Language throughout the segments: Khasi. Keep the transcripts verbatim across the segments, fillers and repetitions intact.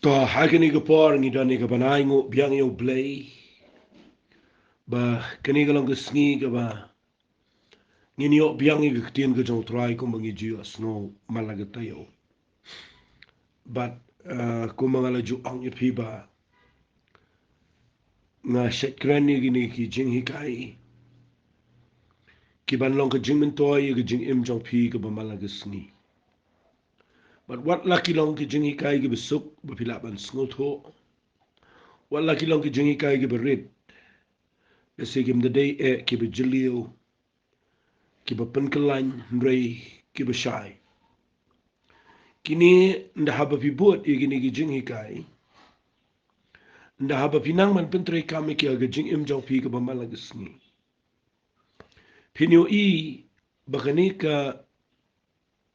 To, ha kane ka por ngi don ïa ka ban ai nguh biang ïa U Blei. Ba kane ka long ka sngi kaba ngin ïoh biang ïa ka ktien ka jong U Trai kumba ngi ju ïohsngew man la ka taïew. Bad, eh, kumba nga la ju ong ïa phi ba nga shait kren ïa kine ki jinghikai ki ban long ka jingmyntoi ïa ka jingim jong phi kaba man la ka sngi. Bad wat la ki long ki jinghikai kiba suk ba phi lah ban sngewthuh, wat la ki long ki jinghikai kiba rit, lehse kim da dei eh kiba jylliew, kiba pynkylla, hynrei kiba shai. Kine, ynda haba phi bud ïa kine ki jinghikai, ynda haba phi nang ban pyntreikam ïa ki ha ka jingim jong phi kaba man la ka sngi, phin ïohi ba kane ka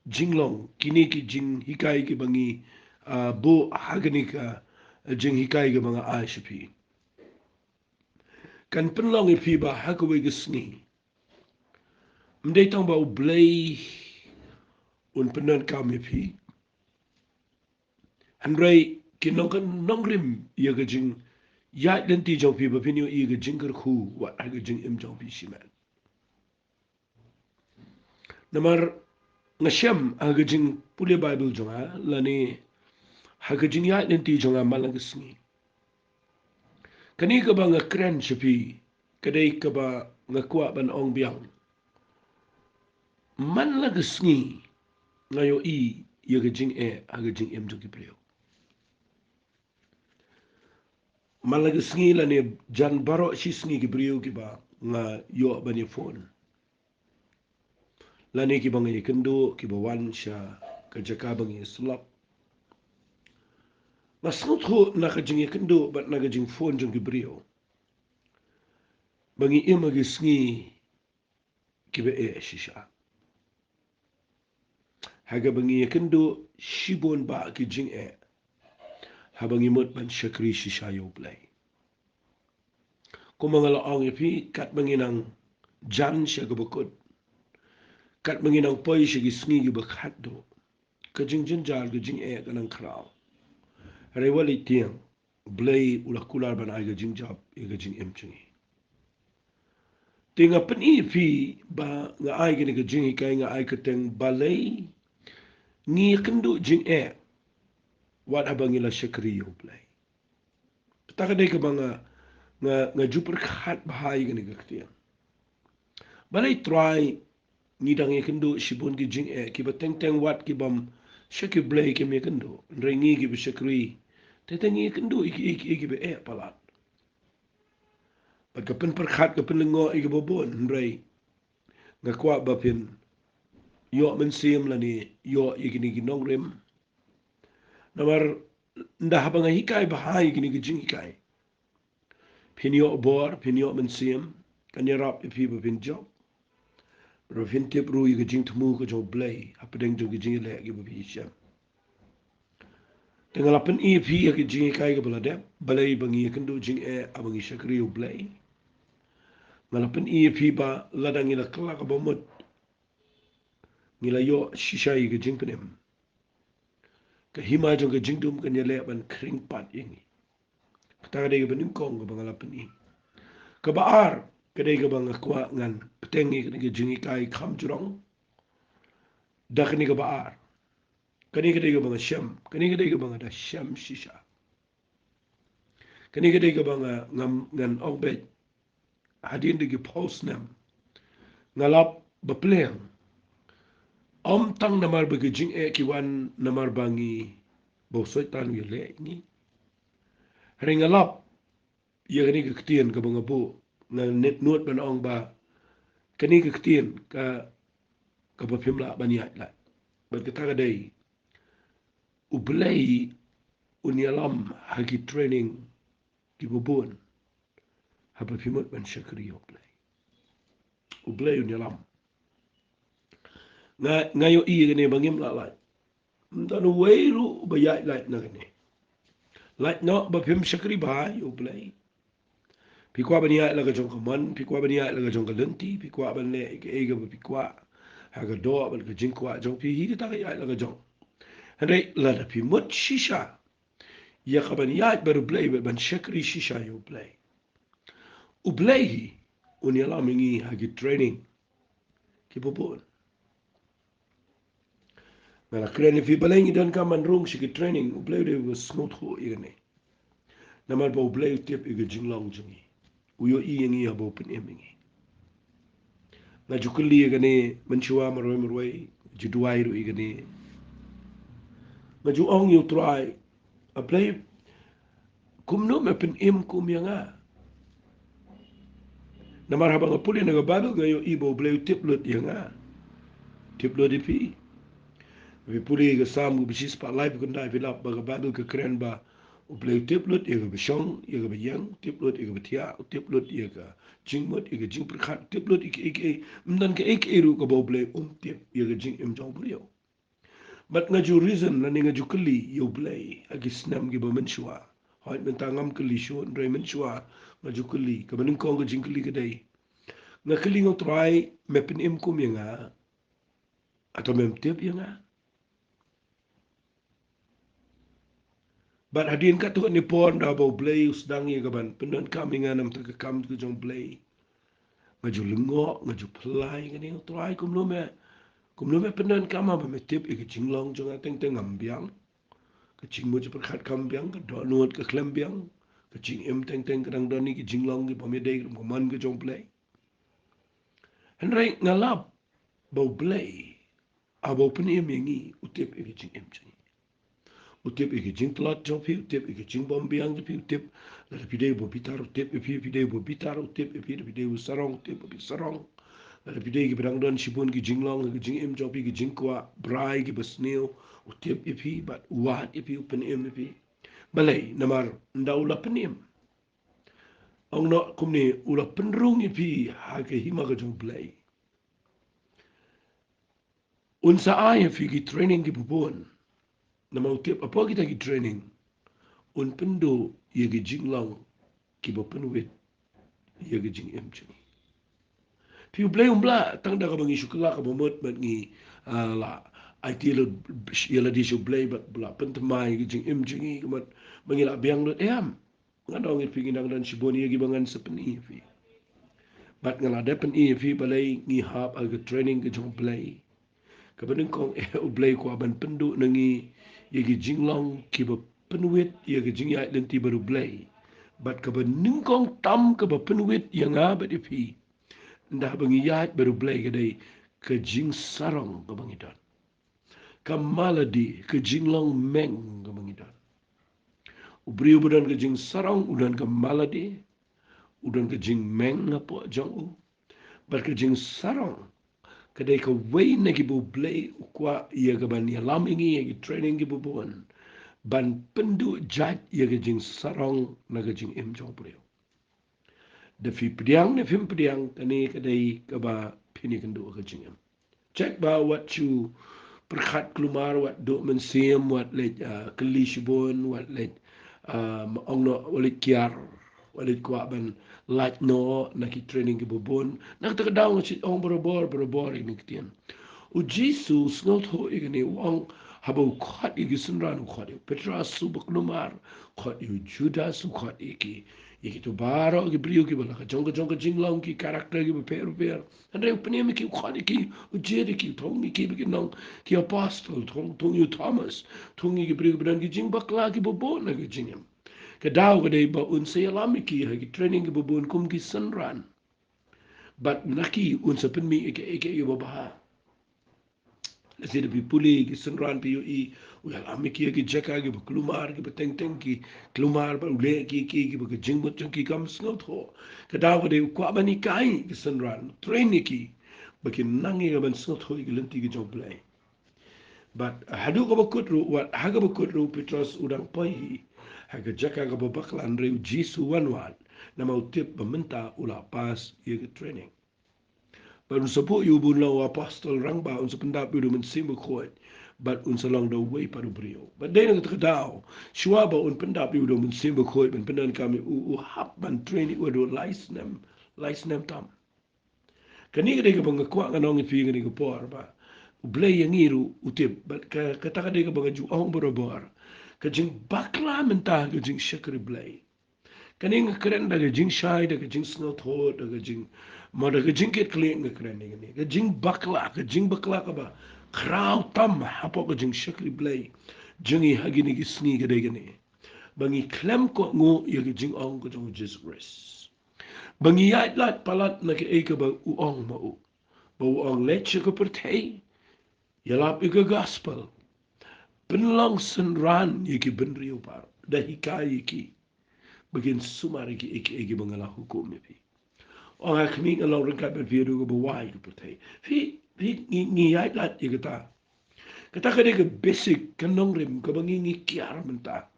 jinglong, kine ki jinghikai kiba ngi, ah, buh ha kane ka jinghikai kaba nga ai sha phi, kan pynlong ïa phi ba ha kawei ka sngi ym dei tang ba U Blei un pyndonkam ïa phi, hynrei kin long ka nongrim ïa ka jingïaid lynti jong phi ba phin ïohi ka jingkyrkhu wat ha ka jingim jong phi shimet. Namar nga shem ha ka jingpule Baibl jong nga lane ha ka jingïaid lynti jong nga man la ka sngi, kane kaba nga kren sha phi ka dei kaba nga kwah ban ong biang. Man la ka sngi nga ïohi ïa ka jingeh ha ka jingim jong ki briew. Man la ka sngi lane jan baroh shi sngi ki briew kiba nga ïoh ban ïa phone, lane kiba nga ïakynduh kiba wan sha ka jaka ba ngi ïasyllok, nga sngewthuh na ka jingïakynduh bad na ka jingphone jong ki briew ba ngi im ha ki sngi kiba eh shisha. Ha kaba ngi ïakynduh shibun bah ki jingeh haba ngi mut ban shakri shisha ïa U Blei. Kumba nga la ong ïa phi, katba ngi nang jan sha kaba kut, katba ngi nang poi sha ki sngi kiba khatduh, ka jingjynjar, ka jingeh ka nang khraw. Hynrei wat leit tieng, U Blei u la kular ban ai ka jingjop ïa ka jingim jong ngi. Te nga pyni ïa phi ba nga ai kane ka jinghikai, nga ai kyrteng Balei ngi ïakynduh jingeh wat haba ngi la shakri ïa U Blei. Kata ka dei kaba nga, nga, nga ju pyrkhat bha ïa kane ka ktien. Balei Trai ngi dang ïakynduh shibun ki jingeh kiba teng teng wat ki bym shakri Blei kim ïakynduh, hynrei ngi kiba shakri te teng ngi ïakynduh ïa ki, ïa ki, ïa kiba eh palat. Bad ka pynpyrkhat ka pynlyngngoh ïa kiba bun, hynrei nga kwah ba phin ïoh mynsiem lane ïoh ïa kine ki nongrim. Namar ynda haba nga hikai bha ïa kine ki jinghikai, phin ïoh bor, phin ïoh mynsiem, kan ïarap ïa phi ba phin jop. Ruh phin tip ruh ïa ka jingthmu ka jong U Blei hapdeng jong ka jingïaleh kiba phi shem. Te nga la pyni ïa phi ïa ka jinghikai kaba la dep, balei ba ngi ïakynduh jingeh haba ngi shakri ïa U Blei. Nga la pyni ïa phi ba lada ngi la kylla kaba mut, ngi la ïoh shisha ïa ka jingpynim, ka hima jong ka jingdum kan ïaleh ban khring pat ïa ngi. Kata ka dei kaba nyngkong kaba nga la pyni. Kaba ar ka dei kaba nga kwah ngan bteng ïa kane ka jinghikai kham jrong da kane kaba ar. Kane ka dei kaba nga shem, kane ka dei kaba nga da shem shisha. Kane ka dei kaba nga, nga, ngan ong beit hadien da ki phew snem nga lap ba pleng. Ym tang namar ba ki jingeh ki wan namar ba ngi, ba u Soitan u ïaleh ïa ngi. Hynrei nga lap ïa kane ka ktien kaba nga buh, nga nud ban ong ba kane ka ktien ka, kaba phim lah ban ïaid lait. Bad kata ka dei, U Blei un ïalam ha ki training kiba bun haba phi mut ban shakri ïa U Blei. U Blei un ïalam. Nga, nga ïohi ïa kane ba ngim lah lait. Ym don uwei ruh uba ïaid lait na kane. Lait noh ba phim shakri bha ïa U Blei. Phi kwah ban ïaid la ka jong ka mon, phi kwah ban ïaid la ka jong ka lynti, phi kwah ban leh kaei kaba phi kwah ha ka doh bad ka jingkwah jong phi, hi kata ka ïaid la ka jong. Hynrei lada phi mut shisha ïa ka ban ïaid bad U Blei, bad ban shakri shisha ïa U Blei. U Blei hi un ïalam ïa ngi ha ki training kiba bun. Nga la kren ïa phi, balei ngi donkam ban rung sha ki training, U Blei u dei uba sngewthuh ïa kane. Namar ba U Blei u tip ïa ka jinglong jong ngi. U ïohi ïa ngi haba u pynim ïa ngi. Nga ju kylli ïa kane mynshuwa marwei marwei, ju duwai ruh ïa kane. Nga ju ong ïa U Trai, A Blei, kumno me pynim kum ïa nga? Namar haba nga pule na ka Baibl nga ïohi ba U Blei u tip lut ïa nga. Tip lut ïa phi. Phi pule ka Salm kaba shispah laiphew khyndai, phi lap ba ka Baibl ka kren ba U Blei u tip lut ïa kaba shong, ïa kaba ïeng, u tip lut ïa kaba thiah, u tip lut ïa ka jingmut, ïa ka jingpyrkhat, u tip lut ïa kiei kiei. Ym don kaei kaei ruh kaba U Blei um tip ïa ka jingim jong u briew. Bad nga ju reason lane nga ju kylli ïa U Blei ha ki snem kiba mynshuwa. Hooid, mynta ngam kylli shuh, hynrei mynshuwa nga ju kylli. Kaba nyngkong ka jingkylli ka dei, nga kylli nga, U Trai, me pynim kum ïa nga, hato mem tip ïa nga? Bad hadien katto katne por, ynda ba U Blei u sdang ïa ka ban pyndonkam ïa nga na ka bynta ka kam ka jong U Blei, nga ju lyngngoh, nga ju plie ïa kane, U Trai, kumno me, kumno me pyndonkam haba me tip ïa ka jinglong jong nga teng teng? Ngam biang. Ka jingmut jingpyrkhat kam biang, ka dohnud ka khlem biang. Ka jingim teng teng ka dang don ïa ki jinglong kiba ym ïadei ruh bad ka mon ka jong U Blei. Hynrei nga lap ba U Blei, haba u pynim ïa ngi, u tip ïa ka jingim jong ngi. U tip ïa ka jingtlot jong phi, u tip ïa ka jingbymbiang jong phi, u tip. Lada phi dei uba bitar, u tip ïa phi. Phi dei uba bitar, u tip ïa phi. Lada phi dei uba sarong, u tip ïa phi sarong. Lada phi dei kiba dang don shibun ki jinglong ha ka jingim jong phi, ki jingkwah brai kiba sniew, u tip ïa phi bad u wad ïa phi, u pynim ïa phi. Balei? Namar ynda u la pynim, ong noh kumne, u la pynrung ïa phi ha ka hima ka jong U Blei. Un sa ai ïa phi ki training kiba bun. Namar u tip hapoh kita ki training un pynduh ïa ki jinglong kiba pynwit ïa ki jingim jong ngi. Phi, U Blei um lah tang da kaba ngi shu kylla kaba mut bad ngi, ah, la aiti ïa lade sha U Blei bad ba la pynthymmai ïa ki jingim jong ngi, ka mut ba ngi la biang lut, em. Nga ong ïa phi, ngi dang don shibun ïa kiba ngan sa pyni ïa phi. Bad nga la dep pyni ïa phi balei ngi hap ha ka training ka jong U Blei. Kaba nyngkong, eh, U Blei u kwah ban pynduh na ngi ïa ki jinglong kiba pynwit ïa ka jingïaid lynti bad U Blei. Bad kaba nyngkong tam kaba pynwit ïa nga bad ïa phi, ynda ba ngi ïaid bad U Blei, ka dei ka jingsarong kaba ngi don. Ka malady, ka jinglong meng kaba ngi don. U briew uba don ka jingsarong u don ka malady, u don ka jingmeng hapoh jong u. Bad ka jingsarong ka dei kawei na kiba U Blei u kwah ïa ka ban ïalam ïa ngi ha ki training kiba bun, ban pynduh jait ïa ka jingsarong na ka jingim jong u briew. Da phi pdiang ne phim pdiang, kane ka dei kaba phin ïakynduh ha ka jingim. Check ba wat shu pyrkhat kulmar, wat duh mynsiem, wat leit, ah, kylli shibun, wat leit, ah, ong noh, wat leit kiar, wat leit kwah ban lait noh na ki training kiba bun. Na kata ka daw nga shu ong barabor, barabor ïa kane ka ktien. U Jisu u sngewthuh ïa kane, u ong, haba u khot ïa ki synran, u khot ïa u Petros uba kulmar, u khot ïa u Judas, u khot ïa ki, ïa kito baroh ki briew kiba la ka jong ka jong ka jinglong, ki character kiba pher pher. Hynrei u pynim ïa ki, u khot ïa ki, u jied ïa ki, u thung ïa ki ba kin long ki apostol, thung, thung ïa u Thomas, thung ïa ki briew kiba don ki jingbakla kiba bun ha ka jingim. Ka daw ka dei ba un sa ïalam ïa ki ha ki training kiba bun kum ki synran. Bad na ki un sa pynmih ïa kiei kiei kiba bha. Lehse da phi pule ki synran phi ïohi u ïalam ïa ki ha ki jaka kiba kulmar, kiba teng teng ki kulmar, bad u leh ïa ki, ki, kiba ka jingmut jong ki kam sngewthuh. Ka daw ka dei u kwah ban hikai ïa ki synran, train ïa ki ba kin nang ïa ka ban sngewthuh ïa ka lynti ka jong U Blei. Bad haduh kaba kut ruh, wat ha kaba kut ruh, Petros u dang poi hi ha ka jaka kaba bakla, hynrei u Jisu u wan wad, namar u tip ba mynta u la pass ïa ka training. Bad un sa buh ïa u ban long u apostol rangbah, un sa pyndap ïa u da u Mynsiem Bakhuid, bad un sa long da uwei pat u briew. Bad dei na kata ka daw, shuwa ba un pyndap ïa u da u Mynsiem Bakhuid ban pyndonkam ïa u, u hap ban train ïa u haduh lai snem, lai snem tam. Kane ka dei kaba nga kwah ngan ong ïa phi kane ka por ba U Blei ïa ngi ruh u tip, bad ka, kata ka dei kaba nga ju ong barabor. Ka jingbakla mynta ka jingshakri Blei. Kane nga kren da ka jingshai, da ka jingsngewthuh, da ka jing, ma da ka jingkitkhlieh nga kren ïa kane. Ka jingbakla, ka jingbakla kaba khraw tam hapoh ka jingshakri Blei jong ngi ha kine ki sngi ka dei kane. Ba ngi khlem kohnguh ïa ka jingong ka jong u Jisu Khrist. Ba ngi ïaid lait palat na kaei kaba u ong ma u. Ba u ong leit sha ka pyrthei, ïalap ïa ka gospel. Pynlong synran ïa ki bynriew baroh, da hikai ïa ki ba kin sumar ïa ki, ïa ki, ïa ki ba nga la hukum ïa phi. Ong ha khmih, nga long ryngkat bad phi haduh kaba wai ka pyrthei. Phi, phi, ngi, ngi ïaid lait ïa kata. Kata ka dei ka basic, ka nongrim kaba ngi, ngi kiar mynta.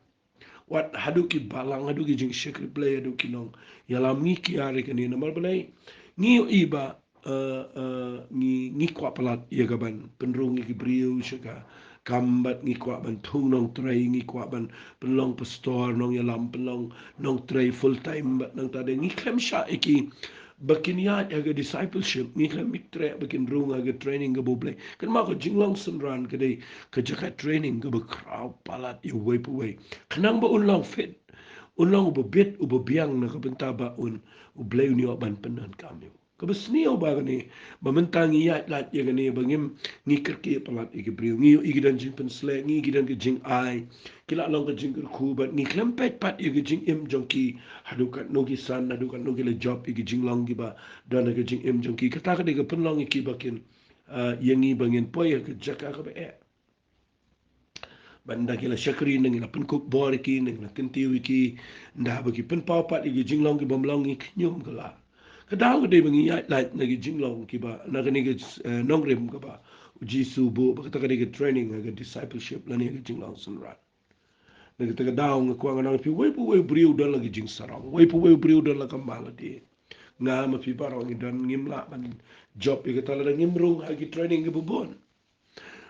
Wat haduh ki balang, haduh ki jingshakri Blei, haduh ki nongïalam, ngi kiar ïa kane namar balei? Ngi ïohi ba, eh, eh, ngi, ngi kwah palat ïa ka ban pynrung ïa ki briew sha ka kam, bad ngi kwah ban thung nongtrei, ngi kwah ban pynlong pastor, nongïalam, pynlong nongtrei full time, bad nangta de ngi khlem shah ïa ki ba kin ïaid ha ka discipleship, ngi khlem ïatrei ba kin rung ha ka training kaba U Blei. Kynmaw, ka jinglong synran ka dei ka jaka training kaba khraw palat ïa uwei pa uwei. Khnang ba un long fit, un long uba bit, uba biang na ka bynta ba un, U Blei un ïoh ban pyndonkam ïa u. Kaba sniew ba kane, ba mynta ngi ïaid lait ïa kane, ba ngim, ngi kyrkieh palat ïa ki briew, ngi ïohi ki don jingpynsleh, ngi ïohi ki don ka jingai, ki la long ka jingkyrkhu, bad ngi khlem peit pat ïa ka jingim jong ki, haduh katno ki san, haduh katno ki la jop ïa ki jinglong kiba don ha ka jingim jong ki. Kata ka dei ka pynlong ïa ki ba kin, ah, ïa ngi ba ngin poi ha ka jaka kaba eh. Bad ynda ki la shakri, ngi la pynkup bor ïa ki, ngi la kyntiew ïa ki, ynda haba ki pynpaw pat ïa ki jinglong ki bym long, ngi khñium kylla. Ka daw ka dei ba ngi ïaid lait na ki jinglong kiba, na kane ka, eh, nongrim kaba U Jisu u buh, ba kata ka dei ka training ha ka discipleship lane ka jinglong synran. Na kata ka daw nga kwah ngan ong ïa phi, uwei pa uwei u briew u don la ka jingsarong, uwei pa uwei u briew u don la ka malady. Nga ma phi baroh ngi don, ngim lah ban jop ïa kata lada ngim rung ha ki training kiba bun.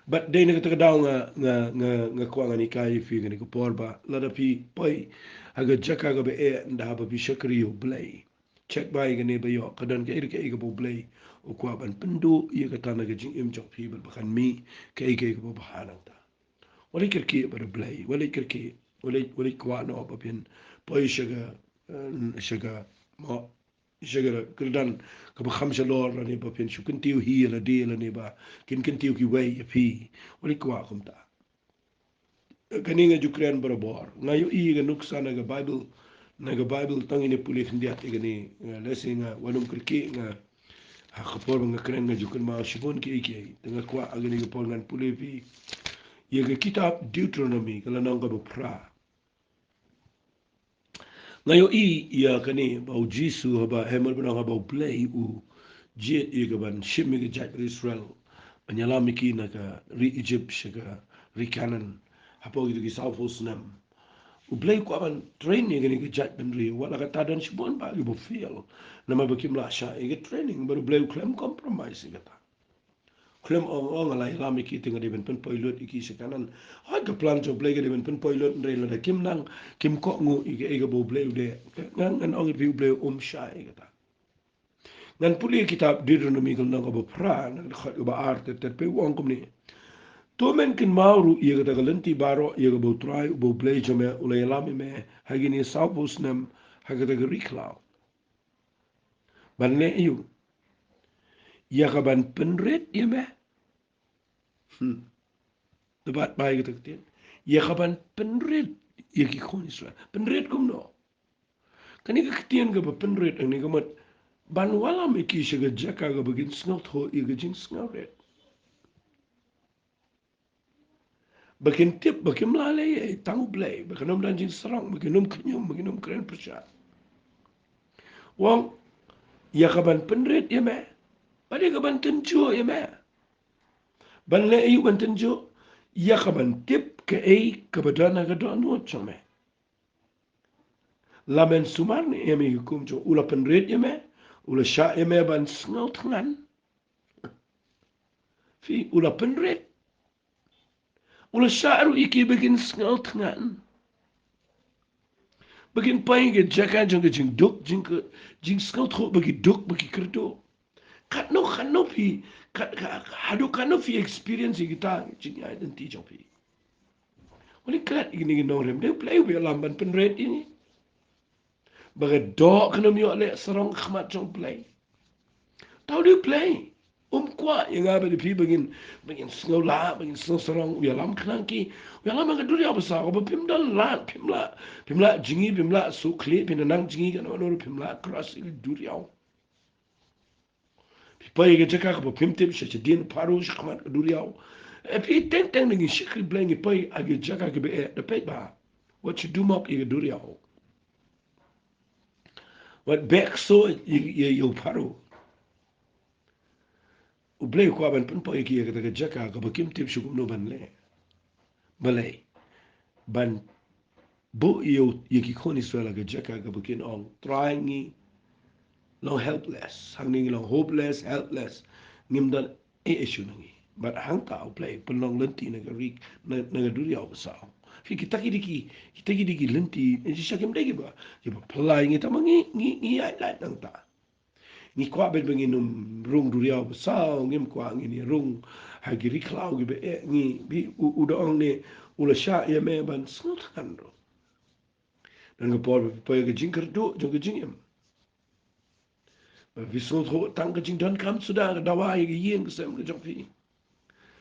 Bad dei na kata ka daw nga, nga, nga, nga kwah ngan hikai ïa phi kane ka por ba lada phi poi ha ka jaka kaba eh, ynda haba phi shakri ïa U Blei, check bha ïa kane ba ïoh ka don kaei kaei kaba U Blei u kwah ban pynduh ïa kata na ka jingim jong phi, bad ba kan mih kaei kaei kaba bha nangta. Wat leit kyrkieh bad U Blei, wat leit kyrkieh, wat leit, wat leit kwah noh ba phin poi sha ka, eh, sha ka, mo, sha ka kyrdan kaba kham shalor lane ba phin shu kyntiew hi ïa lade lane ba kin kyntiew kiwei ïa phi. Wat leit kwah kumta. Kane nga ju kren barabor. Nga ïohi ka nuksa na ka Baibl, na ka Baibl, tang ïa ngi pule khyndiat ïa kane, eh, lehse nga wan ym kyrkieh, nga ha ka por ba nga kren nga ju kynmaw shibun kiei kiei. Te nga kwah ha kane ka por ngan pule ïa phi ïa ka kitab Deuteronomy, ka lynnong kaba phra. Nga ïohi ïa kane ba U Jisu haba, eh, mut ban ong haba U Blei u jied ïa ka ban shim ïa ka jaitbynriew Israel ban ïalam ïa ki na ka ri Egypt sha ka ri Kanaan hapoh kito ki sawphew snem, U Blei u kwah ban train ïa kane ka jaitbynriew. Wat la katta don shibun bah kiba fail namar ba kim lah shah ïa ka training, bad U Blei u khlem compromise ïa kata. Khlem ong, ong, nga la ïalam ïa ki te nga dei ban pynpoi lut ïa ki sha Kanaan. Hooid, ka plan jong U Blei ka dei ban pynpoi lut, hynrei lada kim nang, kim kohnguh ïa kaei kaba U Blei u dei, ngan, ngan ong ïa phi, U Blei um shah ïa kata. Ngan pule ïa kitab Deuteronomy ka lynnong kaba phra, na ka dkhot kaba ar ter ter, peit u ong kumne: To men kynmaw ruh ïa kata ka lynti baroh ïa kaba U Trai uba U Blei jong me u la ïalam ïa me ha kine sawphew snem ha kata ka ri khlaw. Ban leh aïu? Ïa ka ban pynrit ïa me. Hmm. Te bad bai kata ka ktien. Ïa ka ban pynrit ïa ki khun Israel. Pynrit kumno? Kane ka ktien kaba pynrit hangne ka mut ban wallam ïa ki sha ka jaka kaba kin sngewthuh ïa ka jingsngewrit. Ba kin tip ba kim lah leh ei, tang U Blei, ba kin ym don jingsarong, ba kin ym khñium, ba kin ym kren pyrshah. U ong, ïa ka ban pynrit ïa me, bad ïa ka ban tynjuh ïa me. Ban leh aïu ban tynjuh? Ïa ka ban tip kaei kaba don ha ka dohnud jong me. La men sumar ne em ïa ki hukum jong u? U la pynrit ïa me, u la shah ïa me ban sngewthngan. Phi, u la pynrit. U la shah ruh ïa ki ba kin sngewthngan. Ba kin poi ha ka jaka jong ka jingduk, jing ka, jingsngewthuh ba ki duk, ba ki kyrduh. Katno, katno phi, kat, ka, haduh katno phi experience ïa kita ki jingïaid lynti jong phi. Wat la klet ïa kine ki nongrim, dei U Blei uba ïalam ban pynrit ïa ngi. Ba ka doh kan ym ïoh leh sarong ha khmat jong U Blei. Tang dei U Blei. Um kwah ïa nga bad ïa phi ba ngin, ba ngin sngew lah, ba ngin sngew sarong, u ïalam khnang ki, u ïalam ha ka duriaw basaw, kaba phim don lad, phim lah, phim lah jngi, phim lah shu khlieh, phim nang jngi, kano kano ruh phim lah cross ïa ka duriaw. Phi poi ha ka jaka kaba phim tip, sha shadien Pharo, sha khmat ka duriaw. Eh, phi teng teng da ngi shakri Blei ngi poi ha ka jaka kaba eh, da peit bha. Wat shu dum ap ïa ka duriaw. Wat beh ksoh ïa, ïa, ïa u Pharo. U Blei u kwah ban pynpoi ïa ki ha kata ka jaka kaba kim tip shuh kumno ban leh. Balei? Ban buh ïa u, ïa ki khun Israel ha ka jaka kaba kin ong, Trai, ngi long helpless. Hangne ngi long hopeless, helpless. Ngim don ei ei shuh na ngi. Bad hangta U Blei pynlong lynti na ka ri, na, na ka duriaw basaw. Phi, kita ki dei ki, kita ki dei ki lynti, eh, shisha kim dei kiba, kiba pynlait ngi, tang ba ngi, ngi, ngi ïaid lait nangta. Ngi kwah beit ba ngin ym rung duriaw basaw, ngim kwah ngin ïa rung ha ki ri khlaw kiba eh, ngi, phi, u, u da ong ne, u la shah ïa me ban sngewthngan ruh. Don ka por ba phi poi ha ka jingkyrduh jong ka jingim. Ba phi sngewthuh tang ka jingdonkam suda ka dawa ïa ka ïing ka sem ka jong phi.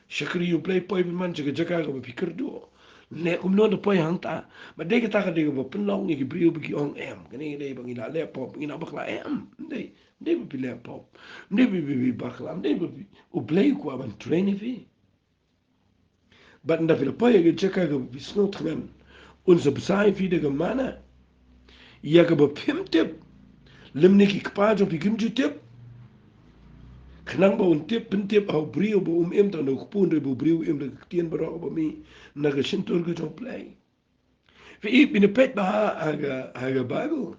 Shakri U Blei, poi pynban sha ka jaka kaba phi kyrduh. Ne kumno da poi hangta. Ba dei kata ka dei kaba pynlong ïa ki briew ba ki ong em, kane ka dei ba ngi la leh pop, ngi la bakla, em. Dei, dei ba phi leh pop. Dei ba phi, phi bakla, dei ba phi, U Blei u kwah ban train ïa phi. Bad ynda phi la poi ha ka jaka kaba phi sngewthngan, un sa bsa ïa phi da ka mana ïa kaba phim tip, lymne ki kpa jong phi kim ju tip. Khnang ba un tip, pyntip ha u briew ba um im tang da u kpu, hynrei ba u briew u im da ka ktien baroh kaba mih na ka shyntur ka jong U Blei. Phi i, phin ïa peit bha ha ka, ha ka Baibl.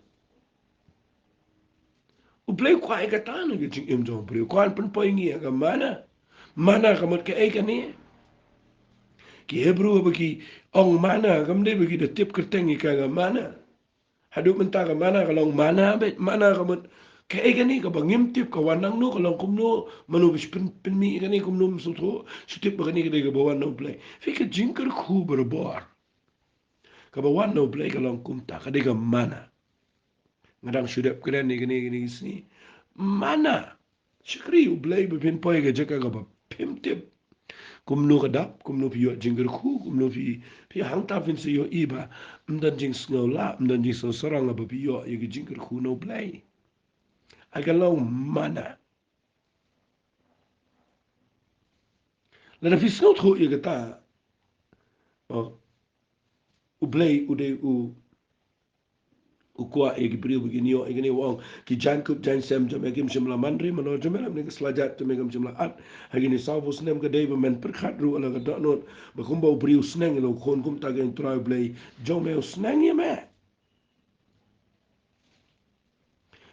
U Blei u kwah ïa kata na ka jingim jong u briew, u kwah ban pynpoi ïa ngi ha ka mana. Mana ka mut kaei kane? Ki Hebru ba ki ong mana, kam dei ba ki da tip kyrteng ïa ka, ka mana. Haduh mynta ka mana ka long mana beit, mana ka mut kaei kane, kaba ngim tip ka wan nangno, ka long kumno, mano ba shu pyn, pynmih ïa kane, kumno ym sngewthuh, shu tip ba kane ka dei kaba wan na U Blei. Phi, ka jingkyrkhu barabor kaba wan na U Blei ka long kumta, ka dei ka mana. Nga dang shu dep kren ïa kane, kane ka sngi. Mana. Shakri U Blei ba phin poi ha ka jaka kaba phim tip. Kumno ka dap, kumno phi ïoh jingkyrkhu, kumno phi, phi hangta phin sa ïohi ba ym don jingsngewlah, ym don jingsngewsarong haba phi ïoh ïa ka jingkyrkhu na U Blei. Ai ka long mana. Lada phi sngewthuh ïa kata, oh, U Blei u dei u, u kwah ïa ki briew ba kin ïoh ïa kane, u ong, ki jaiñkup jaiñsem jong me kim shym la man ri manor jong me, lymne ki slajat jong me kim shym la at ha kine sawphew snem. Ka dei ba men pyrkhat ruh la ka dohnud ba kumba u briew u sneng ïa la u khun, kumta ka Trai U Blei jong me u sneng ïa me.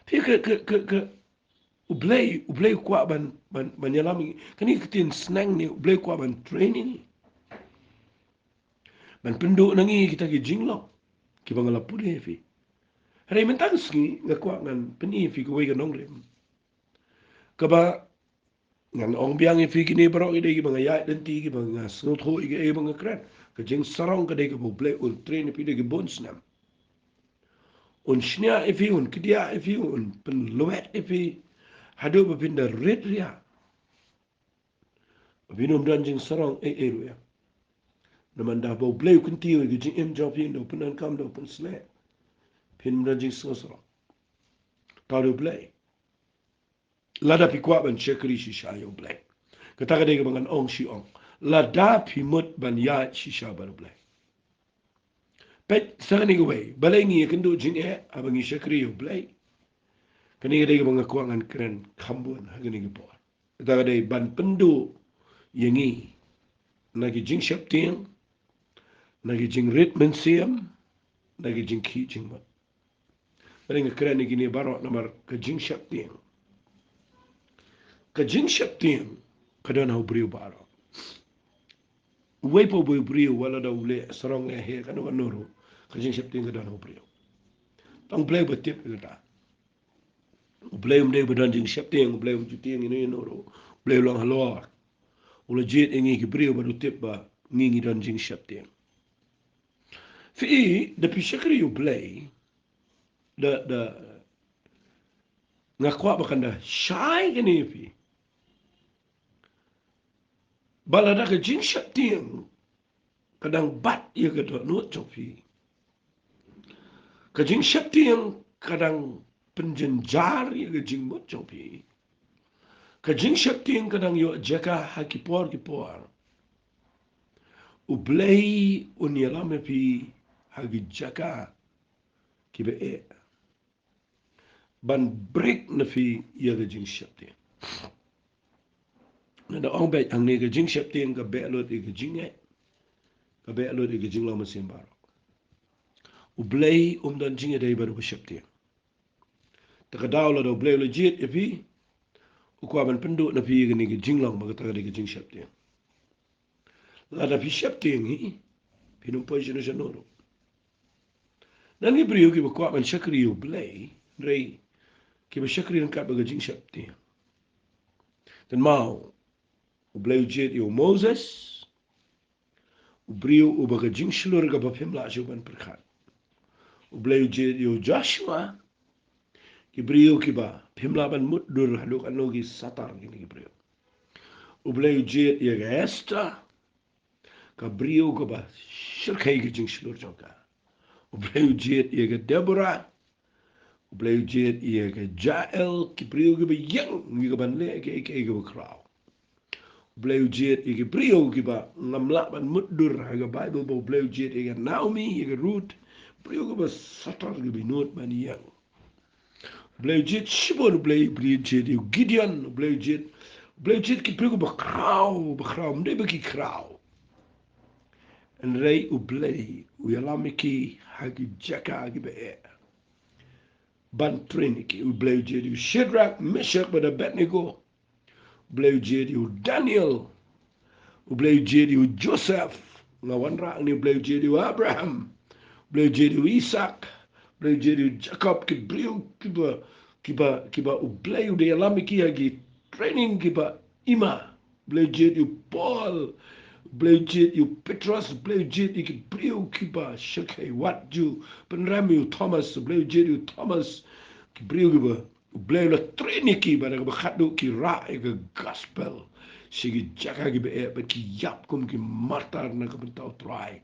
Phi, ka, ka, ka, ka, U Blei, U Blei u kwah ban, ban, ban ïalam ïa ngi. Kane ka ktien sneng ne U Blei u kwah ban train ïa ngi. Ban pynduh na ngi kita ki jinglong kiba nga la pule ïa phi. Hynrei mynta ka sngi nga kwah ngan pyni ïa phi kawei ka nongrim kaba ngan ong biang ïa phi. Kine baroh ki dei kiba nga ïaid lynti, kiba nga sngewthuh ïa kiei ba nga kren. Ka jingsarong ka dei kaba U Blei un train ïa phi da ki bun snem. Un shniah ïa phi, un kdiah ïa phi, un pynlwet ïa phi haduh ba phin da rit riak. Ba phin ym don jingsarong ei ei ruh ïa. Namar da ba U Blei u kyntiew ïa ka jingim jong phi, da u pyndonkam, da u pynshlur, phin ym don jingsngewsarong. Tang da U Blei. Lada phi kwah ban shakri shisha ïa U Blei. Kata ka dei kaba ngan ong shi ong. Lada phi mut ban ïaid shisha bad U Blei. Peit sa kane kawei, balei ngi ïakynduh jingeh haba ngi shakri ïa U Blei. Kane ka dei kaba nga kwah ngan kren kham bun ha kane ka por. Kata ka dei ban pynduh ïa ngi na ki jingsheptieng, na ki jingrit mynsiem, na ki jingkhih jingmut. Balei nga kren ïa kine baroh? Namar ka jingsheptieng, ka jingsheptieng ka don ha u briew baroh. Uwei pa uwei u briew, wat la da u leh sarong leh heh kano kano ruh, ka jingsheptieng ka don ha u briew. Tang U Blei uba tip ïa kata. U Blei um dei ba don jingsheptieng, U Blei um ju tieng ïano ïano ruh, U Blei u long halor. U la jied ïa ngi ki briew bad u tip ba ngi ngi don jingsheptieng. Phi i, da phi shakri U Blei, da, da, nga kwah ba kan da shai kane ïa phi. Ba lada ka jingsheptieng ka dang bat ïa ka dohnud jong phi, ka jingsheptieng ka dang pynjynjar ïa ka jingmut jong phi, ka jingsheptieng ka dang ïoh jaka ha ki por ki por, U Blei un ïalam ïa phi ha ki jaka kiba eh ban break na phi ïa ka jingsheptieng. Nga da ong beit hangne, ka jingsheptieng ka beh lut ïa ka jingngeit, ka beh lut ïa ka jinglong mynsiem baroh. U Blei um don jingïadei bad uba sheptieng. Te ka daw lada U Blei u la jied ïa phi, u kwah ban pynduh na phi ïa kane ka jinglong ba kata ka dei ka jingsheptieng. Lada phi sheptieng hi, phin ym poi shano shano ruh. Don ki briew kiba kwah ban shakri U Blei, hynrei kiba shakri ryngkat bad ka jingsheptieng. Kynmaw, U Blei u jied ïa u Moses, u briew uba ka jingshlur kaba phim lah shuh ban pyrkhat. U Blei u jied ïa u Joshua, ki briew kiba phim lah ban mutdur haduh katno ki satar kine ki briew. U Blei u jied ïa ka Esther, ka briew kaba shyrkhei ka jingshlur jong ka. U Blei u jied ïa ka Deborah, U Blei u jied ïa ka Jael, ki briew kiba ïeng ïa ka ban leh kaei kaei kaba khraw. U Blei u jied ïa ki briew kiba ngam lah ban mutdur ha ka Baibl, ba U Blei u jied ïa ka Naomi, ïa ka Ruth, briew kiba satar, kiba nud ban ïeng. U Blei u jied shibun, U Blei, U Blei u jied ïa u Gideon, U Blei u jied, U Blei u jied ki briew kiba khraw, ba khraw, ym dei ba ki khraw. Hynrei U Blei u ïalam ïa ki ha ki jaka kiba eh ban train ïa ki. U Blei u jied ïa u Shadrach, Meshach bad Abednego. U Blei u jied ïa u Daniel. U Blei u jied ïa u Joseph. Nga wanrah hangne, U Blei u jied ïa u Abraham. U Blei u jied ïa u Isaac. U Blei u jied ïa u Jacob, ki briew kiba, kiba, kiba U Blei u da ïalam ïa ki ha ki training kiba ima. U Blei u jied ïa u Paul, U Blei u jied ïa u Petros, U Blei u jied ïa ki briew kiba shyrkhei, wat ju pynrem ïa u Thomas, U Blei u jied ïa u Thomas, ki briew kiba U Blei u la train ïa ki, bad da kaba khatduh ki rah ïa ka gospel sha ki jaka kiba eh, bad ki ïap kum ki martyr na ka bynta U Trai,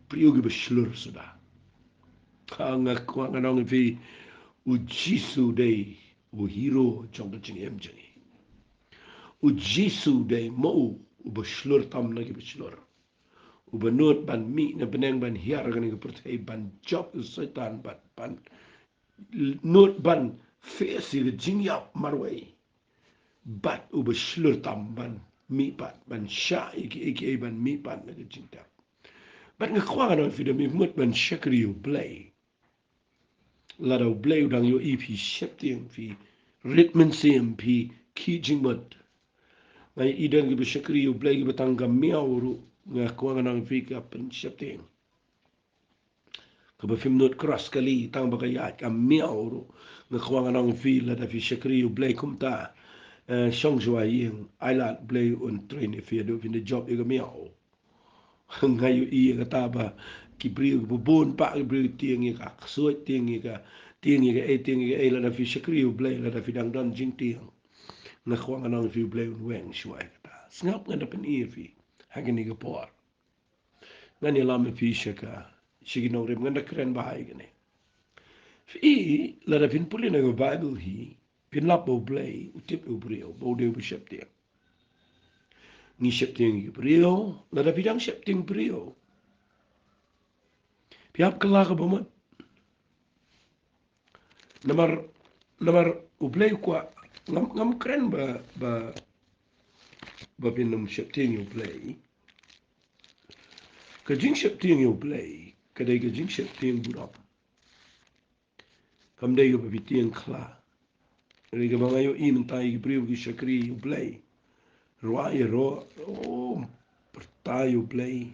briew kiba shlur suda. Ka nga kwah ngan ong ïa phi, U Jisu dei u hero jong ka jingim jong ngi. U Jisu dei mo u, uba shlur tam na kiba shlur. Uba nud ban mih na bneng ban hiar kane ka pyrthei, ban jop u Soitan, ban, ban nud ban face ïa ka jingïap marwei. Bad uba shlur tam ban mih pat, ban shah ïa kiei kiei ban mih pat na ka jingtep. Bad nga kwah ngan ong ïa phi, da phi mut ban shakri U Blei, lada U Blei u dang ïohi phi sheptieng, phi rit mynsiem, phi khih jingmut. Nga ïohi don kiba shakri U Blei kiba tang ka miaw ruh, nga kwah ngan ong ïa phi, ka pynsheptieng. Kaba phim nud cross kali, tang ba ka ïaid ka miaw ruh. Nga kwah ngan ong ïa phi, lada phi shakri U Blei kumta, eh, shong shuwa ïing, ai lad Blei un train ïa phi haduh phin da jop ïa ka miaw. Nga ïohi ïa kata ba ki briew kiba bun bha, ki briew tieng ïa ka ksuid, tieng ïa ka, tieng ïa kaei, tieng ïa kaei, lada phi shakri U Blei, lada phi dang don jingtieng, nga kwah ngan ong ïa phi, U Blei un weng shuwa ïa kata. Sngap, ngan da pyni ïa phi ha kane ka por. Ngan ïalam ïa phi sha ka, sha ki nongrim, ngan da kren bha ïa kane. Phi i, lada phin pule na ka Baibl hi, phin lap ba U Blei u tip ïa u briew, ba u dei uba sheptieng. Ngi sheptieng ïa ki briew, lada phi dang sheptieng briew, phi hap kylla kaba mut. Namar, namar U Blei u kwah, ngam, ngam kren ba, ba, ba phin ym sheptieng ïa U Blei. Ka jingsheptieng ïa U Blei ka dei ka jingsheptieng budam. Kam dei kaba phi tieng kylla. Hynrei kaba nga ïohi mynta ïa ki briew ki shakri U Blei, rwai ïaroh, oh, pyrta ïa U Blei.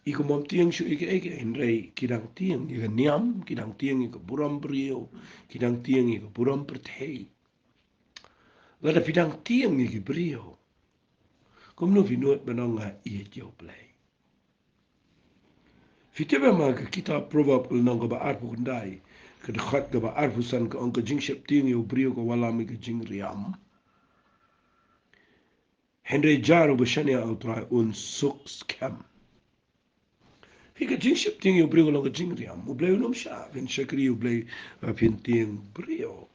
i kum ym tieng shuh ïa kaei kaei, hynrei ki dang tieng ïa ka niam, ki dang tieng ïa ka burom briew, ki dang tieng ïa ka burom pyrthei. Lada phi dang tieng ïa ki briew, kumno phi nud ban ong nga ïeit ïa U Blei? Phi tip em ha ka kitab Proverb ka lynnong kaba arphew khyndai, ka dkhot kaba arphew san ka ong, ka jingsheptieng ïa u briew ka wallam ïa ka jingriam, hynrei jar uba shaniah ha U Trai un suk skhem. Phi, ka jingsheptieng ïa u briew ka long ka jingriam. U Blei un ym shah phin shakri U Blei ba phin tieng briew.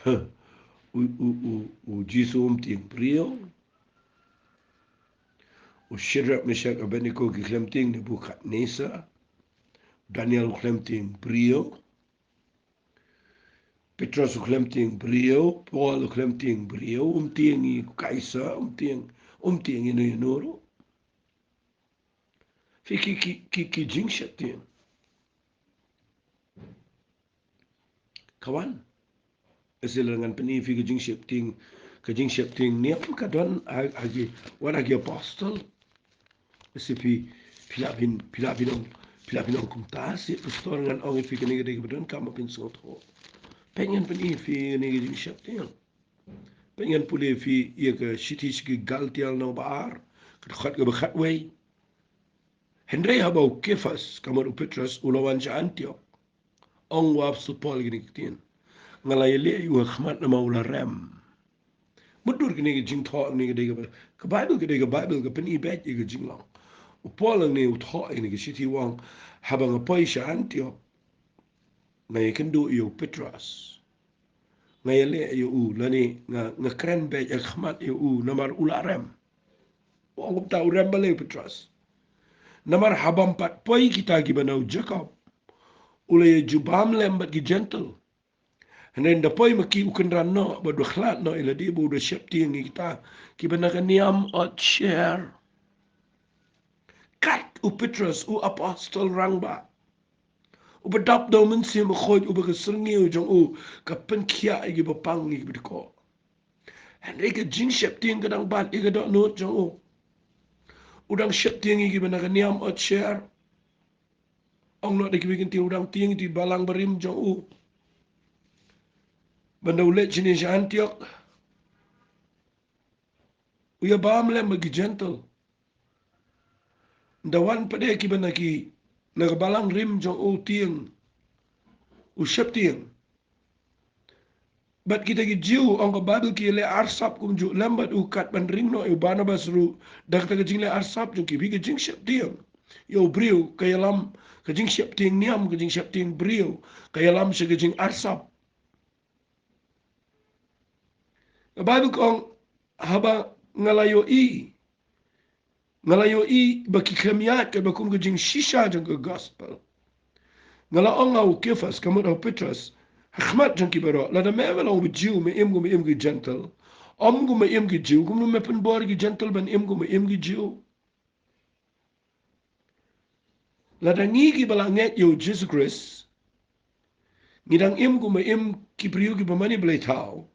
U, u, u, u Jisu um tieng briew. U Shadrach, Meshach, Abednego ki khlem tieng Nebukadnesar. Daniel u khlem tieng briew. Petros u khlem tieng briew, Paul u khlem tieng briew, um tieng ïa u Kaisar, um tieng, um tieng ïano ïano ruh. Phi, ki, ki, ki, ki jingsheptieng ka wan. Lada ngan pyni phi ka jingsheptieng, ka jingsheptieng niam ka don ha, ha ki, wat ha ki apostol. Lada phi, phi lah phin, phi lah phin ong, phi lah phin ong kumta, shi pastor ngan ong ïa phi kane ka dei kaba donkam ba phin sngewthuh. Peit ngan pyni phi kane ka jingsheptieng. Peit ngan pule phi ïa ka shithi sha ki Galtia lynnong ba ar, ka dkhot kaba khatwei. Hynrei haba u Kephas, ka mut u Petros, u la wan sha Antiok, ong u apostol Paul kine ki ktien: Nga la ïaleh ïa u ha khmat namar u la rem. Mutdur kine ki jingthoh, kine ki dei ka, ka Baibl, ka dei ka Baibl ka pyni beit ïa ka jinglong. U Paul hangne u thoh ïa kine ki shithi, u ong: Haba nga poi sha Antiok, nga ïakynduh ïa u Petros. Nga ïaleh ïa u, lane nga, nga kren beit ha khmat ïa u namar u la rem. U ong kumta, u rem balei u Petros? Namar haba ym pat poi kita kiba na u Jakob, u la ïajubab lem bad ki Jentil. Hynrei ynda poi ma ki u kynran noh bad u khlad noh ïa lade ba u da sheptieng ïa kita kiba na ka niam ot sher. Kat u Petros, u apostol rangbah, uba dap da u Mynsiem Bakhuid, uba ka syrngiew jong u ka pynkhiah ïa kiba pang, ïa kiba dkoh. Hynrei ka jingsheptieng ka dang bat ïa ka dohnud jong u. U dang sheptieng ïa kiba na ka niam ot sher. Ong noh da kiwei ki ktien, u dang tieng ïa ki balang barim jong u. Bad ynda u leit shane sha Antiok, u ïabam lem bad ki Jentil. Ynda wan pat de kiba na ki, na ka balang rim jong u, tieng, u sheptieng. Bad kita ki Jiw, ong ka Baibl, ki ïaleh arsap kumjuh lem bad u, kat ban ring noh ïa u Barnabas ruh da kata ka jingleh arsap jong ki. Phi, ka jingsheptieng ïa u briew ka ïalam, ka jingsheptieng niam, ka jingsheptieng briew ka ïalam sha ka jingarsap. Ka Baibl ka ong, haba nga la ïohi, nga la ïohi ba ki khlem ïaid katba kum ka jingshisha jong ka gospel, nga la ong ha u Kephas, ka mut ha u Petros, ha khmat jong ki baroh: Lada me, me long u Jiw, me im kum me im ki Jentil, ym kum me im ki Jiw, kumno me pynbor ïa ki Jentil ban im kum me im ki Jiw? Lada ngi kiba la ngeit ïa u Jisu Khrist ngi dang im kum ba im ki briew kiba mane blei thaw,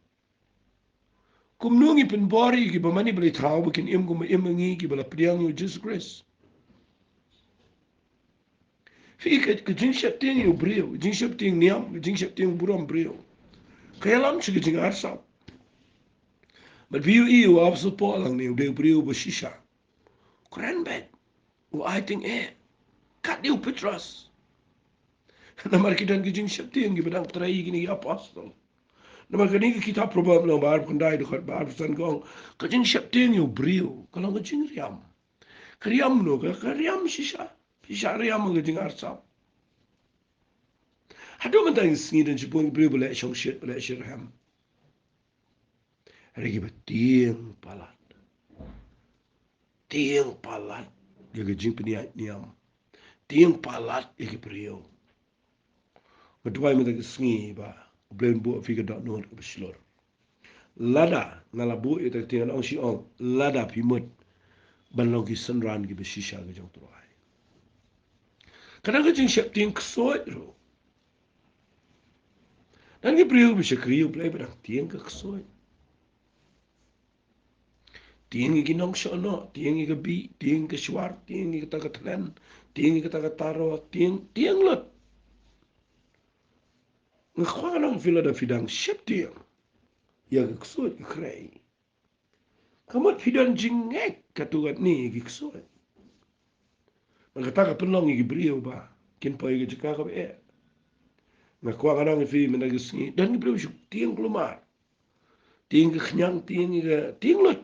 kumno ngi pynbor ïa kiba mane blei thaw ba kin im kum ba im ngi kiba la pdiang ïa u Jisu Khrist? Phi, ka, ka jingsheptieng ïa u briew, ka jingsheptieng niam, ka jingsheptieng burom briew, ka ïalam sha ka jingarsap. Bad phi ïohi ïa u apostol Paul hangne, u dei u briew ba shisha. U kren beit, u ai tyngeh, kat de u Petros. Namar ki don ki jingsheptieng kiba dang trei ïa kine ki apostol. Namar kane ka kitab Proverb lynnong ba arphew khyndai, dkhot ba arphew san ka ong, ka jingsheptieng ïa u briew ka long ka jingriam. Ka riam noh, ka, ka riam shisha. Shisha riam ka jingarsap. Haduh mynta ka sngi don shibun ki briew ba leh shongshit, ba leh shitrhem. Hynrei kiba tieng palat, tieng palat ïa ka jingpynïaid niam, tieng palat ïa ki briew. Nga duwai mynta ka sngi ba U Blei un buh ïa phi ka dohnud kaba shlur. Lada nga la buh ïa kata ka ktien, ngan ong shi ong, lada phi mut ban long ki synran kiba shisha ki jong U Trai. Ka don ka jingsheptieng ksuid ruh. Don ki briew ba shakri U Blei ba dang tieng ka ksuid. Tieng ïa ki nongshong noh, tieng ïa ka bih, tieng ïa ka shwar, tieng ïa kata ka thlen, tieng ïa kata ka taro, tieng, tieng lut. Nga kwah ngan ong phi lada phi dang sheptieng ïa ka ksuid ka khrei, ka mut phi don jingngeit katto katne ïa ki ksuid. Bad kata ka pynlong ïa ki briew ba kin poi ïa ka jaka kaba eh. Nga kwah ngan ong ïa phi mynta ka sngi, don ki briew shu tieng kulmar. Tieng ka khñiang, tieng ïa ka, tieng lut.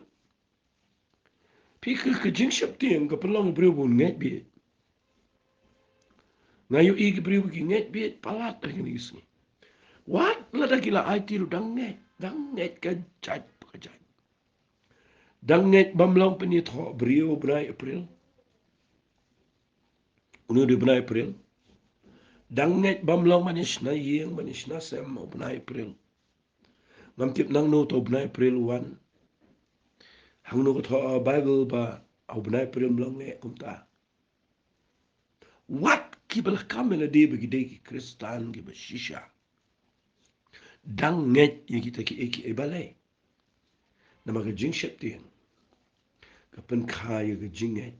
Phi, ka, ka jingsheptieng ka pynlong ïa ki briew ba kin ngeit bieit. Nga ïohi ki briew ba ki ngeit bieit palat ha kine ki sngi. Wat lada ki la aiti ruh dang ngeit, dang ngeit ka jait ka jait. Dang ngeit bym long pynïathoh briew u bnai April. Une u dei u bnai April. Dang ngeit bym long ban ïashna ïing, ban ïashna sem ha u bnai April. Ngam tip nangno uto u bnai April u wan. Hangno ka thoh ha Baibl ba ha u bnai April ym long eh kumta. Wat kiba la kam ïa lade ba ki dei ki Khristan kiba shisha, dang ngeit ïa kita kiei kiei balei? Namar ka jingsheptieng ka pynkha ïa ka jingngeit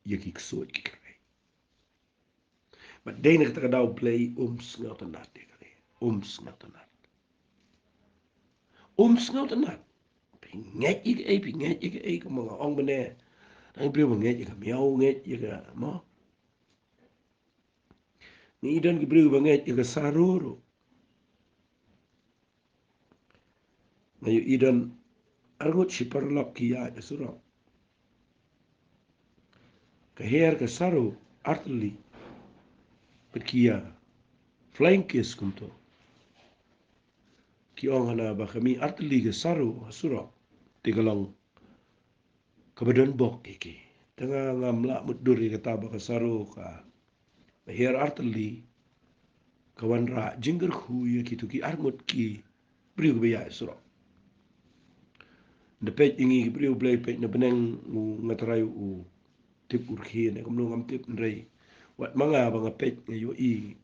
ïa ki ksuid ki khrei. Bad dei na kata ka daw Blei um sngewtynnat ïa kane. Um sngewtynnat. Um sngewtynnat. Phi ngeit ïa kaei, phi ngeit ïa kaei, kumba nga ong mynne. Dang ki briew ba ngeit ïa ka miaw, ngeit ïa ka mo. Ngi i don ki briew ba ngeit ïa ka saru ruh. Nga ïohi don arngut shi paralok ki ïaid ha surok. Ka her ka saru artylli. Bad ki ïa flying kiss kumto. Ki ong hana ba ka mih artylli ka saru ha surok, te ka long kaba don bok ïa ki. Te nga ngam lah mutdur ïa kata ba ka saru ka, ba her artylli ka wanrah jingkyrkhu ïa kito ki arngut ki briew kiba ïaid surok. Nda peit ïa ngi ki briew Blei, peit na bneng u nga trai u tip u rkhie ne kumno ngam tip, hynrei wat ma nga ba nga peit nga ïohi,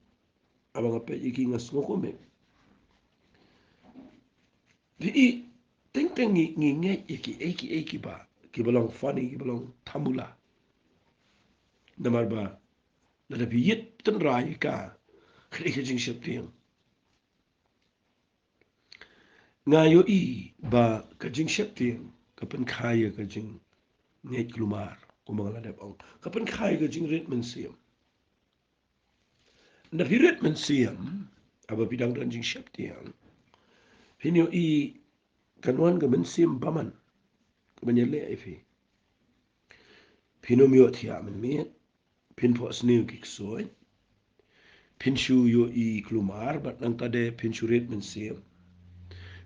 haba nga peit ïa ki nga sngew kumne. Phi i, teng teng ngi, ngi ngeit ïa kiei kiei kiba, kiba long funny, kiba long thamula. Namar ba lada phi ïit tynrai ïa ka, ka dei ka jingsheptieng. Nga ïohi ba ka jingsheptieng ka pynkha ïa ka jingngeit kulmar, kumba nga la dep ong. Ka pynkha ïa ka jingrit mynsiem. Nda phi rit mynsiem, haba phi dang don jingsheptieng, phin ïohi kan wan ka mynsiem bymman kaban ïaleh ïa phi. Phin ym ïohthiah mynmiet, phin phohsniew ki ksuid, phin shu ïohi kulmar, bad nangta de phin shu rit mynsiem.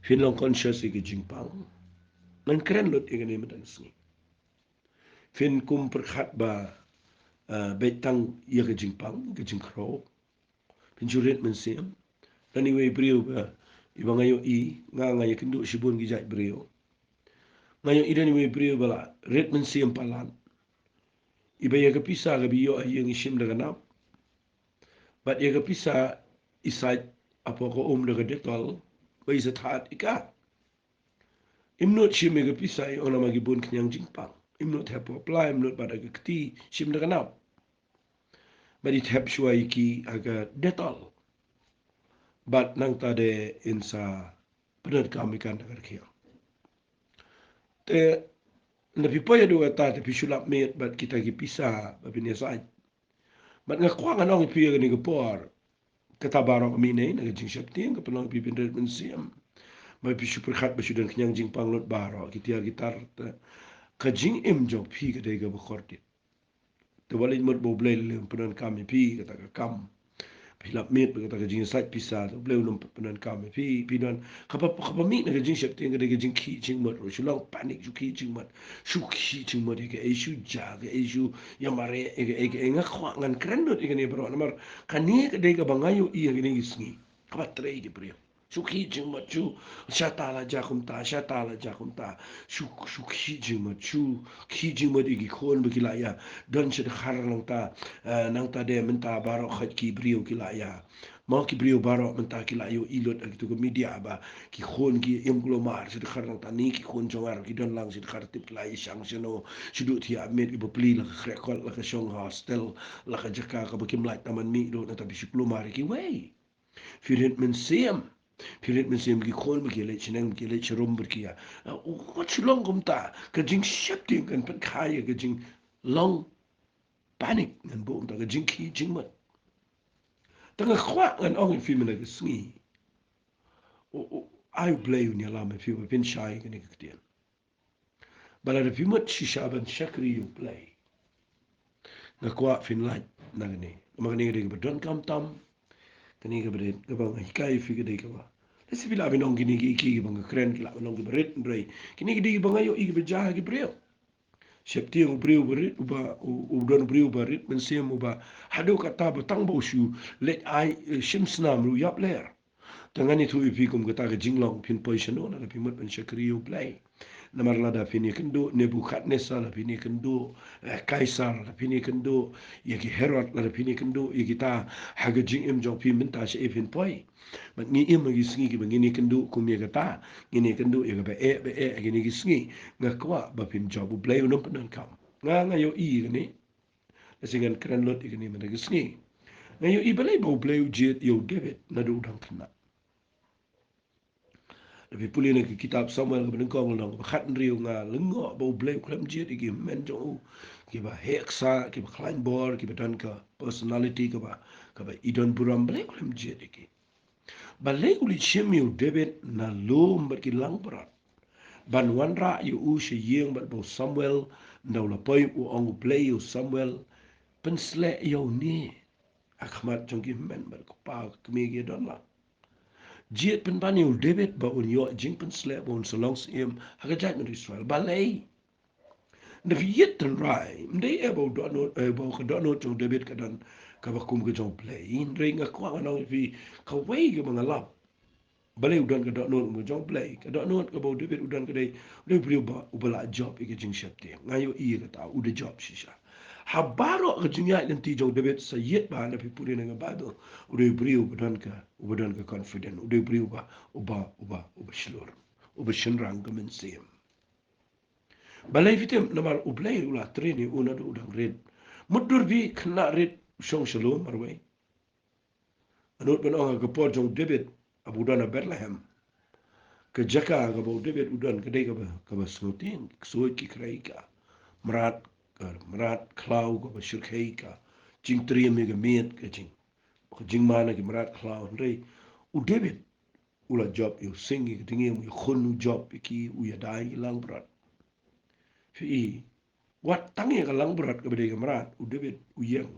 Phin long conscious ïa ki jingpang. Ngan kren lut ïa kane mynta ka sngi. Phin kum pyrkhat ba, eh, beit tang ïa ka jingpang, ka jingkhraw. Phin shu rit mynsiem. Don iwei i briew ba, iba nga ïohi, nga, nga ïakynduh shibun ki jait briew. Nga ïohi don iwei i briew ba la rit mynsiem palat. Iba ïa ka pisa kaba i ïoh ha ïing i shim da ka nap. Bad ïa ka pisa i sait hapoh ka um da ka Dettol, ba i sa thad ïa ka. Im nud shim ïa ka pisa, i ong namar ki bun khñiang jingpang. Im nud thep ha pla, im nud bat ha ka kti, shim da ka nap. Bad i thep shuwa ïa ki ha ka Dettol. Bad nangta de in sa pyndonkam ïa ka da ka rkhiang. Te, nda phi poi haduh katta te phi shu lap miet bad kita ki pisa ba phin ïa sait. Bad nga kwah ngan ong ïa phi ha kane ka por, kata baroh ka mih na ka jingsheptieng, ka pynlong ïa phi phin rit mynsiem. Ba phi shu pyrkhat ba shu don khñiang jingpang lut baroh, ki tiar ki tar, te ka jingim jong phi ka dei kaba kordit. Te wat leit mut ba U Blei u leh pyndonkam ïa phi kata ka kam. Phi lap miet bad kata ka jingsait pisa, te U Blei u leh pyndonkam ïa phi, phi don. Kaba, kaba mih na ka jingsheptieng ka dei ka jingkhih jingmut ruh, shu long panic, shu khih jingmut. Shu khih jingmut ïa kaei, shu jia kaei, shu ïa mareh ïa kaei, kaei. Nga kwah ngan kren lut ïa kane baroh namar kane ka dei kaba nga ïohi ha kine ki sngi. Kaba trei ki briew. Shu khih jingmut, shu, shata la jia kumta, shata la jia kumta. Shu, shu khih jingmut, shu khih jingmut ïa ki khun ba ki la ïa don sha dkhar nangta, eh, nangta de mynta baroh khoit ki briew ki la ïa Mo ki briew baroh mynta ki la ïohi lut ha kitu ki media ba ki khun ki im kulmar, shi dkhar nangta ne ki khun jong ngi ki don lang shi dkhar tip ki la ïashang shano, shu duh thiah miet, ki bapli la ka khreh kot, la ka shong hostel, la ka jaka kaba kim lah tang ban mih ruh, nangta phi shu kulmar ïa kiwei. Phi rit mynsiem. Phi rit mynsiem ki khun ba ki leit shaneng, ba ki leit sharum bad ki ïa. Uh, wat shu long kumta, ka jingsheptieng kan pynkha ïa ka jinglong panic, ngan buh kumta, ka jingkhih jingmut. Te nga kwah ngan ong ïa phi mynta ka sngi, u, u, ai U Blei un ïalam ïa phi ba phin shai kane ka ktien. Ba lada phi mut shisha ban shakri ïa U Blei, nga kwah phin lait na kane. Namar kane ka dei kaba donkam tam. Kane kaba dei, kaba nga hikai ïa phi ka dei kaba, lehse phi lah ban ong kine ki, ki, kiba nga kren ki lah ban ong kiba rit, hynrei kine ki dei kiba nga ïohi kiba jia ha ki briew. Sheptieng u briew uba rit, uba, u, u don u briew uba rit mynsiem, uba haduh katta ba tang ba u shu leit ai, eh, shim snam ruh u ïap ler. Te ngan ïathuh ïa phi kum kata ka jinglong, phin poi shano lada phi mut ban shakri ïa U Blei. Namar lada phin ïakynduh Nebukadnesar, lada phin ïakynduh, eh, Kaisar, lada phin ïakynduh ïa ki Herod, lada phin ïakynduh ïa kita ha ka jingim jong phi mynta, shaei phin poi? Bad ngi im ha ki sngi kiba ngin ïakynduh kum ïa kata, ngin ïakynduh ïa kaba eh ba eh ha kine ki sngi. Nga kwah ba phin jop, U Blei un ym pyndonkam. Nga, nga ïohi ïa kane. Lehse ngan kren lut ïa kane mynta ka sngi. Nga ïohi balei ba U Blei u jied ïa u David naduh u dang khynnah. Lada phi pule na ka kitab Samuel kaba nyngkong lynnong kaba khathynriew, nga lyngngoh ba U Blei u khlem jied ïa ki hynmen jong u kiba heh ksah, kiba khlaiñ bor, kiba don ka personality kaba, kaba i don burom, balei u khlem jied ïa ki? Balei u leit shim ïa u David na lum bad ki langbrot ban wanrah ïa u sha ïing, bad ba u Samuel, ynda u la poi u ong U Blei ïa u Samuel, pynsleh ïa une ha khmat jong ki hynmen bad u kpa, ka kmie ki don lang. Jied pynban ïa u David ba un ïoh jingpynsleh, ba un sa long syiem ha ka jaitbynriew Israel. Balei? Ynda phi ïohi tynrai, ym dei eh ba u dohnud, eh, ba ka dohnud jong u David ka don kaba kum ka jong U Blei. Hynrei nga kwah ngan ong ïa phi kawei kaba nga lap. Balei u don ka dohnud kum ka jong U Blei? Ka dohnud kaba u David u don ka dei, u dei u briew uba, uba la jop ïa ka jingsheptieng. Nga ïohi ïa kata, u da jop shisha. Ha baroh ka jingïaid lynti jong u David sa ïit bha, lada phi pule na ka Baibl, u dei u briew uba don ka, uba don ka confident, u dei u briew uba, uba, uba, uba shlur, uba shynrang ka mynsiem. Balei phi tip? Namar U Blei u la train ïa u naduh u dang rit. Mutdur phi, khynnah rit u shong sha lum marwei. Nga nud ban ong ha ka por jong u David, haba u don ha Bethlehem, ka jaka kaba u David u don ka dei kaba, kaba sngewtieng, ksuid ki khrei ka mrad, ka mrad khlaw kaba shyrkhei, ka jingtriem ïa ka miet, ka jing, ka jingman ha ki mrad khlaw. Hynrei u David u la jop ïa u sing ïa ka dngiem, u ïakhun, u jop ïa ki, u ïada ïa ki langbrot. Phi i, wat tang ïa ka langbrot kaba dei ka mrad, u David u ïeng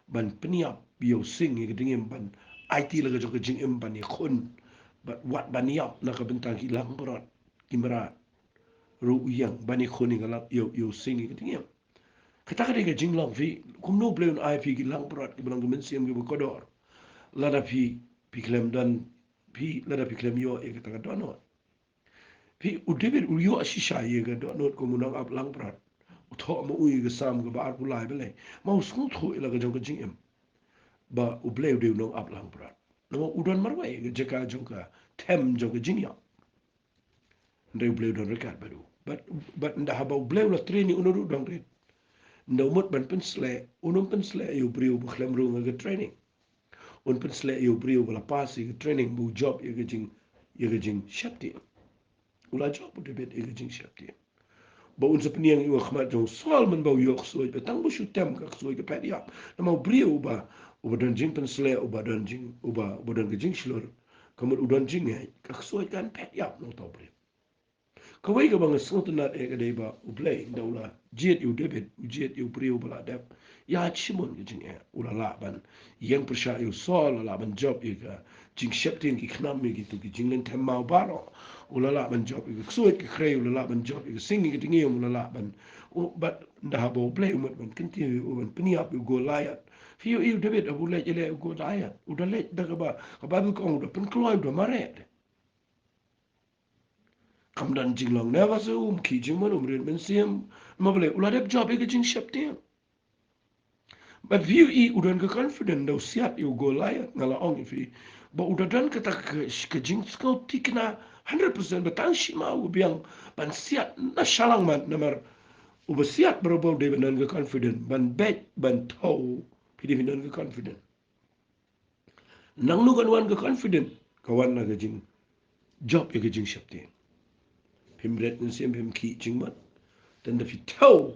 ban pynïap ïa u sing ïa ka dngiem, ban aiti la ka jong ka jingim ban ïakhun, bad wat ban ïap na ka bynta ki langbrot, ki mrad ruh u ïeng ban ïakhun ïa ka lang, ïa u, ïa u sing ïa ka dngiem. Kata ka dei ka jinglong phi, kumno U Blei un ai phi ki langbrot kiba long ka mynsiem kiba kordor. Lada phi, phi khlem don, phi, lada phi khlem ïoh ïa kata ka dohnud. Phi, u David u ïoh shisha ïa ka dohnud kum u nongap langbrot. U thoh ma u ïa ka Salm kaba arphew lai, balei? Ma u sngewthuh ïa la ka jong ka jingim ba U Blei u dei u nongap langbrot. Namar u don marwei ïa ka jaka jong ka them jong ka jingïap. Hynrei U Blei u don ryngkat bad u. Bad, bad ynda haba U Blei u la train ïa u naduh u dang rit, ynda u mut ban pynsleh, un ym pynsleh ïa u briew uba khlem rung ïa ka training. Un pynsleh ïa u briew uba la pass ïa ka training, ba u jop ïa ka jing, ïa ka jingsheptieng. U la jop u David ïa ka jingsheptieng. Ba un sa pynïeng ïa u ha khmat jong u Saul, mynba u ïoh ksuid, ba tang ba shu tem ka ksuid ka phet ïap. Namar u briew uba, uba don jingpynsleh, uba don jing, uba, uba don ka jingshlur, ka mut u don jingngeit, ka ksuid kan phet ïap na uta u briew. Kawei kaba nga sngewtynnad eh ka dei ba U Blei, ynda u la jied ïa u David, u jied ïa u briew uba la dep ïaid shibun ka jingeh. U la lah ban ïeng pyrshah ïa u Saul, u la lah ban jop ïa ka jingsheptieng ki khnam, ïa kitu ki jingleh them maw baroh. U la lah ban jop ïa ka ksuid ka khrei, u la lah ban jop ïa ka sing ïa ka dngiem, u la lah ban, u, bad ynda haba U Blei u mut ban kyntiew ïa u, ban pynïap ïa u Goliath. Phi ïohi u David haba u leit ïaleh ïa u Goliath, u da leit da kaba, ka Baibl ka ong u da pynkloi, u da mareh. Kam don jinglong nervous, um khih jingmut, um rit mynsiem. Namar balei? U la dep jop ïa ka jingsheptieng. Bad phi ïohi u don ka confident da u siat ïa u Goliath, nga la ong ïa phi ba u da don kata ka, ka jingsngewthikna hundred percent ba tang shi ma u biang ban siat na shalangmat, namar u ba siat barabor u dei ban don ka confident, ban beit, ban thew, phi dei phin don ka confident. Nangno kan wan ka confident? Ka wan na ka jingjop ïa ka jingsheptieng. Phim ret mynsiem, phim khih jingmut. Tang da phi thew,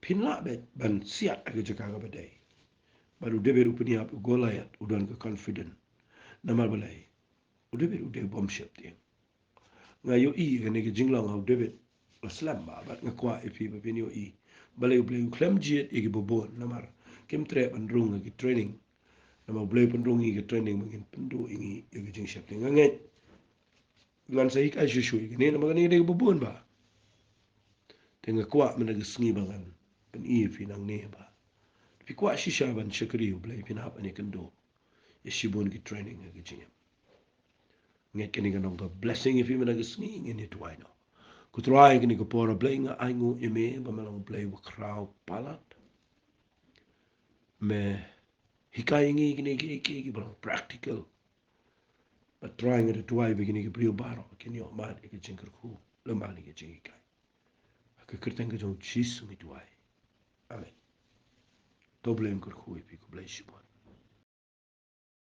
phin lah beit ban siat ha ka jaka kaba dei. Bad u David u pynïap u Goliath, u don ka confident. Namar balei? U David u dei u bym sheptieng. Nga ïohi kane ka jinglong ha u David la slem bha, bad nga kwah ïa phi ba phin ïohi balei U Blei u khlem jied ïa kiba bun, namar kim treh ban rung ha ki training. Namar U Blei u pynrung ïa ki training ba ngin pynduh ïa ngi ïa ka jingsheptieng. Nga ngeit ngan sa hikai shuh shuh ïa kane, namar kane ka dei kaba bun bha. Te nga kwah mynta ka sngi ba ngan pyni ïa phi nangne ba phi kwah shisha ban shakri U Blei, phin hap ban ïakynduh ïa shibun ki training ha ka jingim. Ngeit kane kan long ka blessing ïa phi mynta ka sngi. Ngin ïa duwai noh. Ko Trai, kane ka por, A Blei, nga ainguh ïa me ba me long Blei ba khraw palat. Me hikai ïa ngi kine kiei kiei kiba long practical. Bad Trai, nga da duwai ba kine ki briew baroh kin ïoh mad ïa ka jingkyrkhu lem bad ïa ka jinghikai. Ha ka kyrteng ka jong U Jisu ngi duwai. Amen. To U Blei un kyrkhu ïa phi, khublei shibun.